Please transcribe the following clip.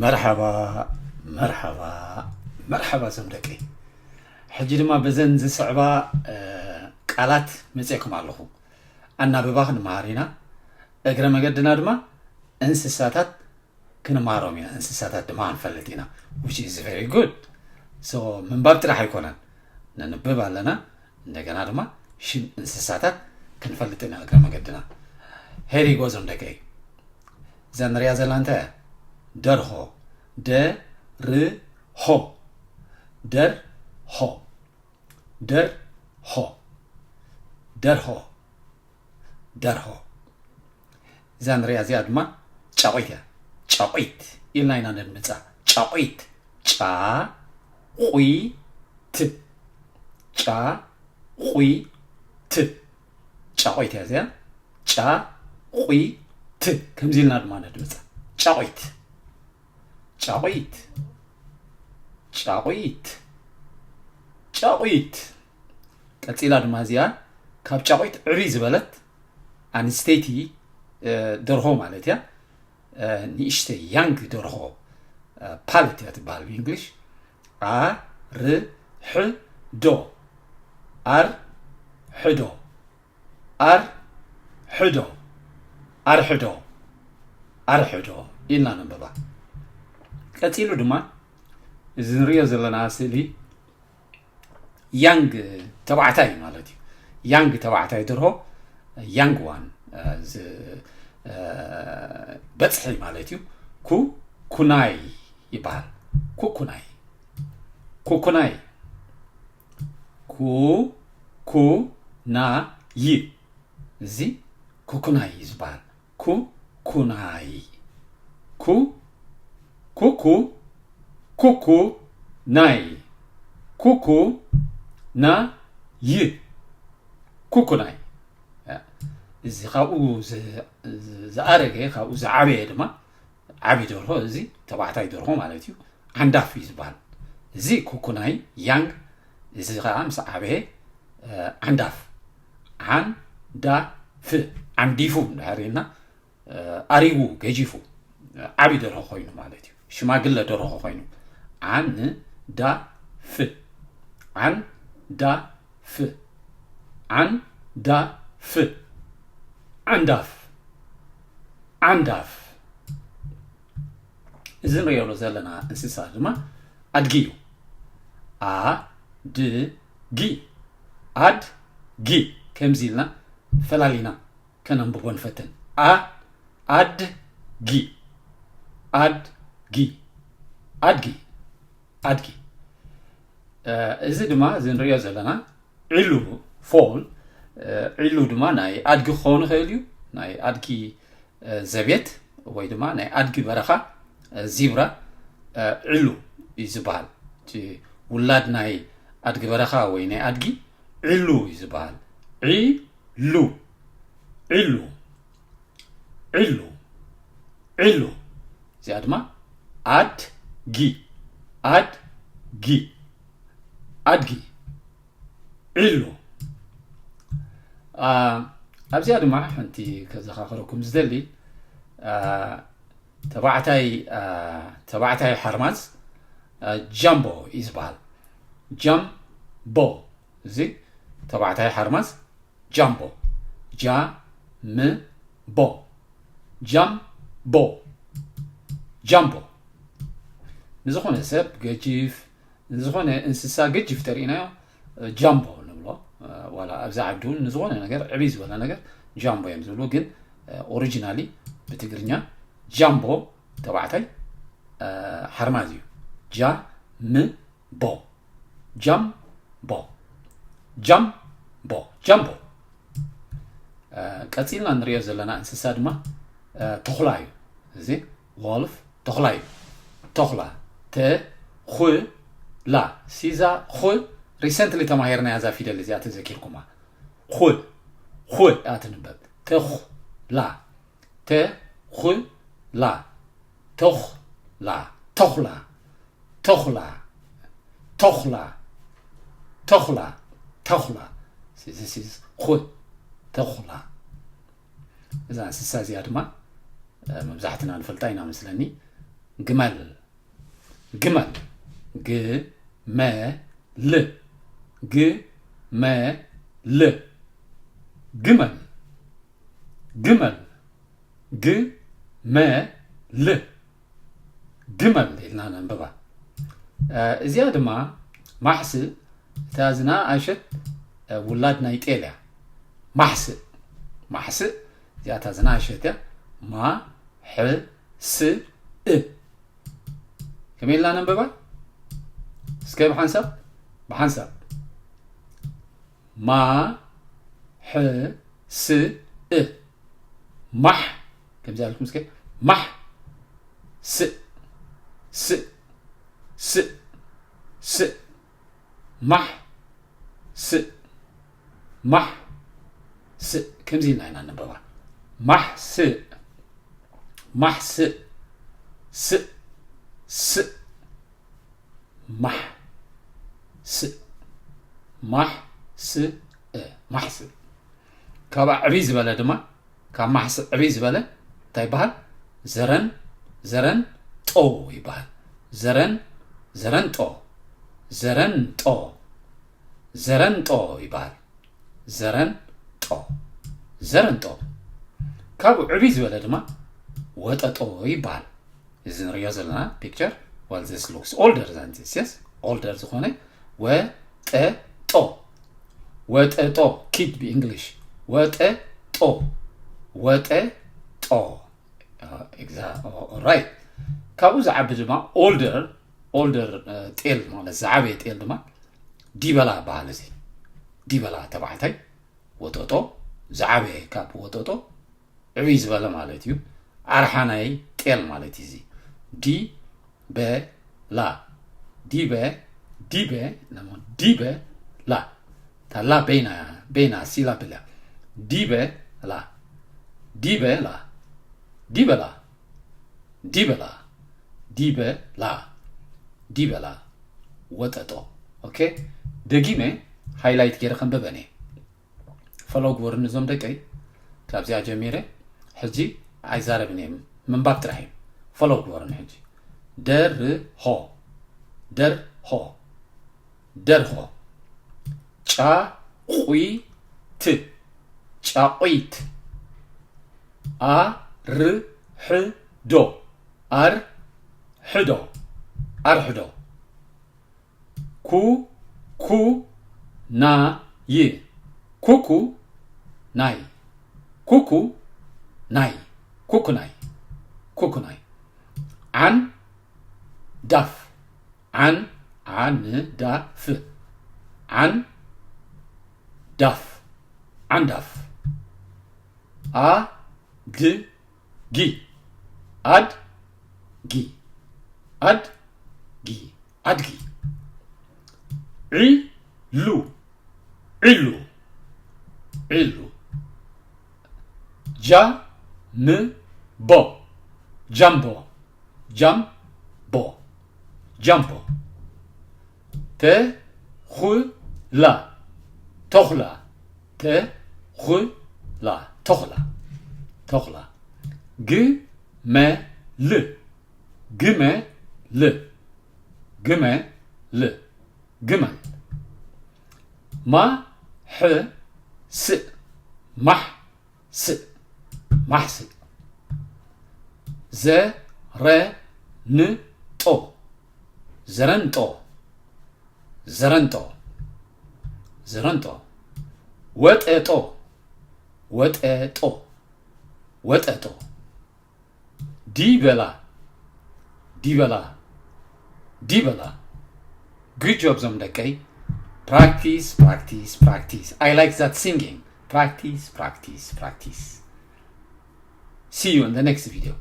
መርሓባ፣ መርሓባ፣ መርሓባ ዞም ደቂ። ሕጂ ድማ በዘን ዝስዕባ፣ እ፣ ቃላት መጺኤኩም ኣለኹ። ኣናብባ ክንመሃር ኢና። እግረ መገድና ድማ እንስሳታት ክንመሃሮም ኢና። እንስሳታት ድማ ክንፈልጥ ኢና። Which is very good። So፣ ምንባብ ጥራሕ ኣይኮነን። ነንብብ ኣለና። እንደገና ድማ ሽም እንስሳታት ክንፈልጥ ኢና እግረ መገድና። Here you go ዞም ደቀይ። እዛ ንሪኣ ዘለና እንታይ እያ? ደርሆ። ደርሆ። ደርሆ። ደርሆ። ደርሆ። ደርሆ። እዛ ንሪኣ እዚኣ ድማ ጫቑት እያ። ጫቑት ኢልና ኢና ነድምጻ። ጫቑት። ጫ፣ ቑ፣ ት። ጫ፣ ቑ፣ ት። ጫቑት እያ እዚኣ። ጫ፣ ቑ፣ ት። ከምዚ ኢልና ድማ ነድምጻ። ጫቑት። ጫቑት። ጫቑት። ጫቑት። ቀጺላ ድማ እዚኣ ካብ ጫቑት ዕብይ ዝበለት ኣንስተይቲ፣ እ፣ ደርሆ ማለት እያ። እ፣ ንእሽተይ ያንግ ደርሆ፣ እ፣ ፓለት እያ ትበሃል ብእንግሊሽ። ኣ፣ ር፣ ሕ፣ ዶ። ኣር፣ ሕ፣ ዶ። ኣር፣ ሕ፣ ዶ። ኣር፣ ሕ፣ ዶ። ኣር፣ ሕ፣ ዶ ኢልና ነንብባ። ቀጺሉ ድማ እዚ ንሪኦ ዘለና ስእሊ ያንግ ተባዕታይ ማለት እዩ። ያንግ ተባዕታይ ደርሆ፣ ያንግ ዋን፣ እ፣ ዝ-፣ እ፣ በጽሒ ማለት እዩ። ኩ፣ ኩናይ ይበሃል። ኩኩናይ። ኩኩናይ። ኩ፣ ኩ፣ ና፣ ይ። እዚ ኩኩናይ እዩ ዝበሃል። ኩ፣ ኩናይ። ኩ፣ ኩኩ፣ ኩኩ፣ ናይ። ኩኩ፣ ና፣ ይ። ኩኩናይ። እዚ ካብኡ ዝ-፣ ዝ-፣ ዝኣረገ፣ ካብኡ ዝዓበየ ድማ ዓቢ ደርሆ፣ እዚ ተባዕታይ ደርሆ ማለት እዩ። ዓንዳፍ እዩ ዝበሃል። እዚ ኩኩናይ ያንግ፣ እዚ ከዓ ምስ ዓበየ፣ እ፣ ዓንዳፍ። ዓንዳፍ፣ ዓንዲፉ እንድሕር ኢልና፣ እ፣ ኣሪጉ፣ ገጂፉ፣ እ፣ ዓቢ ደርሆ ኮይኑ ማለት እዩ። ሽማግለ ደርሆ ኮይኑ። ዓንዳፍ፣ ዓንዳፍ፣ ዓንዳፍ፣ ዓንዳፍ፣ ዓንዳፍ። እዚ ንሪኦ ዘለና እንስሳ ድማ ኣድጊ እዩ። ኣድጊ፣ ኣድጊ። ከምዚ ኢልና ፈላሊና ከነንብቦ ንፈትን። ኣ-፣ ኣድጊ፣ ኣድጊ፣ ኣድጊ፣ ኣድጊ። እ፣ እዚ ድማ እዚ ንሪኦ ዘለና ዒሉ፣ ፎል፣ እ፣ ዒሉ ድማ ናይ ኣድጊ ክኸውን ይኽእል እዩ። ናይ ኣድጊ፣ እ፣ ዘቤት ወይ ድማ ናይ ኣድጊ በረኻ፣ እ፣ ዚብራ፣ እ፣ ዒሉ እዩ ዝበሃል። እቲ ውላድ ናይ ኣድጊ በረኻ ወይ ናይ ኣድጊ ዒሉ እዩ ዝበሃል። ዒሉ፣ ዒሉ፣ ዒሉ፣ ዒሉ። እዚኣ ድማ ኣድጊ፣ ኣድጊ፣ ኣድጊ፣ ዒሉ። ኣ፣ ኣብዚኣ ድማ ሓንቲ ከዘኻኽረኩም ዝደሊ፣ ኣ፣ ተባዕታይ፣ ኣ፣ ተባዕታይ ሓርማዝ፣ ኣ፣ ጃምቦ እዩ ዝበሃል። ጃምቦ። እዚ ተባዕታይ ሓርማዝ ጃምቦ። ጃ፣ ም፣ ቦ። ጃምቦ። ጃምቦ። ንዝኾነ ሰብ ገጂፍ፣ ንዝኾነ እንስሳ ገጂፍ ተሪኢናዮ፣ እ፣ ጃምቦ ንብሎ። እ፣ ዋላ ኣብዚ ዓዲ እውን ንዝኾነ ነገር፣ ዕብይ ዝበለ ነገር ጃምቦ እዮም ዝብሉ። ግን፣ እ፣ ኦሪጂናሊ ብትግርኛ ጃምቦ ተባዕታይ፣ እ፣ ሓርማዝ እዩ። ጃ፣ ም፣ ቦ። ጃምቦ። ጃምቦ። ጃምቦ። እ፣ ቀጺልና ንሪኦ ዘለና እንስሳ ድማ፣ እ፣ ተኹላ እዩ። እዚ ወልፍ ተኹላ እዩ። ተኹላ። ተ-ኹ-ላ። ሲዛ ኹ ሪሰንትሊ ተማሂርናያ እዛ ፊደል እዚኣ ተዘኪርኩማ። ኹ። ኹ እያ ትንበብ። ተኹላ። ተኹላ። ተኹላ። ተኹላ። ተኹላ። ተኹላ። ተኹላ። ተኹላ። ሲ-፣ ሲ-፣ ሲ-፣ ኹ-፣ ተኹላ። እዛ እንስሳ እዚኣ ድማ፣ እ፣ መብዛሕትና ንፈልጣ ኢና መስለኒ። ግመል ግመል ግመል ግመል ግመል ግመል ግመል ግመል ኢልና ነንብባ። እዚኣ ድማ ማሕስእ፣ እታ ዝናኣሸት ውላድ ናይ ጤል እያ። ማሕስእ ማሕስእ እዚኣ እታ ዝናኣሸት እያ። ማ ሕ ስ እ። ከመይ ኢልና ነንብባ? እስከ ብሓንሳብ ብሓንሳብ። ማ ሕ ስ እ። ማሕ። ከምዚ ኣልኩም እስከ። ማሕ ስእ ስእ ስእ ስእ ማሕ ስእ ማሕ ስእ። ከምዚ ኢልና ኢና ነንበባ። ማሕ ስእ ማሕ ስእ ስእ ስእ ማሕ ስእ ማሕ ስእ ማሕ ስእ። ካብ ዕብይ ዝበለ ድማ ካብ ማሕስእ ዕብይ ዝበለ እንታይ ይበሃል? ዘረን ዘረን ጦ ይበሃል። ዘረን ዘረን ጦ ዘረን ጦ ዘረን ጦ ይበሃል። ዘረን ጦ ዘረን ጦ። ካብኡ ዕብይ ዝበለ ድማ ወጠጦ ይበሃል። እዚ ንሪኦ ዘለና picture, well, this looks older than this, yes, older ዝኾነ ወጠጦ ወጠጦ kid ብእንግሊሽ ወጠጦ ወጠጦ። Right። ካብኡ ዝዓቢ ድማ older older ጤል ማለት ዝዓበየ ጤል ድማ ዲበላ በሃል። እዚ ዲበላ ተባዕታይ ወጠጦ ዝዓበየ ካብ ወጠጦ ዕብይ ዝበለ ማለት እዩ። ኣርሓ ናይ ጤል ማለት እዩ። እዚ ዲ በ ላ ዲበ ዲበ ዲበ ላ ታላ በይና በይና ሲላ ብላ ዲበ ላ ዲበ ላ ዲበ ላ ዲበ ላ ዲበ ላ ዲበ ላ ወጠጦ። ኦኬ፣ ደጊመ ሃይላይት ገይረ ከንበበን እየ። ፈሎ ግበሩኒ እዞም ደቀይ። ካብዚኣ ጀሚረ ሕጂ ኣይዛረብን እየ፣ ምንባብ ጥራሕ እዩ። ፈሎ ግበሩኒ ሕጂ። ደርሆ ደርሆ ደርሆ። ጫቑት ጫቑት። ኣርሕዶ ኣርሕዶ ኣርሕዶ። ኩ ኩ ናይ ኩኩ ናይ ኩኩ ናይ ኩኩ ናይ ኩኩ ናይ። ዓን ዳፍ ዓን ዓን ዳፍ ዓን ዳፍ ዓን ዳፍ። ኣ ድ ጊ ኣድ ጊ ኣድ ጊ ኣድጊ። ዒሉ ዒሉ ዒሉ። ጃ ም ቦ ጃምቦ ጃምቦ ጃምቦ። ተ ኹ ላ ተኹላ ተ ኹ ላ ተኹላ ተኹላ። ግ መ ል ግመ ል ግመ ል ግመል። ማ ሕ ስእ ማሕ ስእ ማሕ ስእ። ዘ ረ ን ጦ ዘረንጦ ዘረንጦ ዘረንጦ። ወጠጦ ወጠጦ ወጠጦ። ዲበላ ዲበላ ዲበላ። Good job ዞም ደቀይ። Practice practice practice. I like that singing. Practice practice practice. See you in the next video.